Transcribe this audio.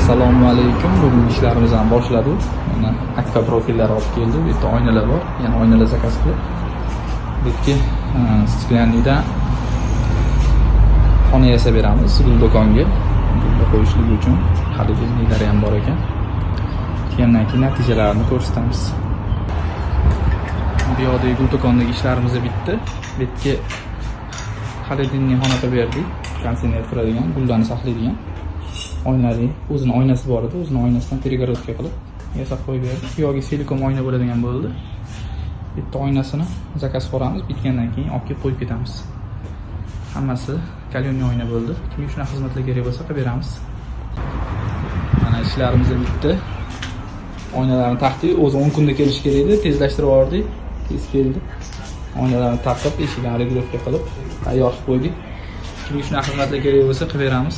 Assalomu alaykum. Bugungi ishlarimizni ham boshladik. Mana, akfa profillar olib keldi. Bu yerda oynalar bor. Yana oynalar заказ qilib. Bu yerga стеклянный dan xona yasab beramiz gul do'konga. Gulni qo'yishligi uchun холодильник lari ham bor ekan. Ketgandan keyin natijalarini ko'rsatamiz. Bu yoqdagi gul do'kondagi ishlarimiz bitdi. Bu yerga холодильник xona qilib berdik. Konditsioner turadigan, gullarni saqlaydigan. Oynali, o'zini oynasi bor edi, o'zini oynasidan перегородка qilib yasab qo'yib berdik. Bu yog'iga silikon oyna bo'ladigan bo'ldi. Bitta oynasini заказ qilamiz, bitgandan keyin olib kelib qo'yib ketamiz. Hammasi каленый oyna bo'ldi. Kimga shunaqa xizmatlar kerak bo'lsa, qilib beramiz. Mana, ishlarimiz bitdi. Oynalarni taqdik. O'zi 10 kunda kelishi kerak edi, tezlashtirib yubordik. Tez keldi. Oynalarni taqib, eshiklarni регулировка qilib, tayyor qilib qo'ydik. Kimga shunaqa xizmatlar kerak bo'lsa, qilib beramiz.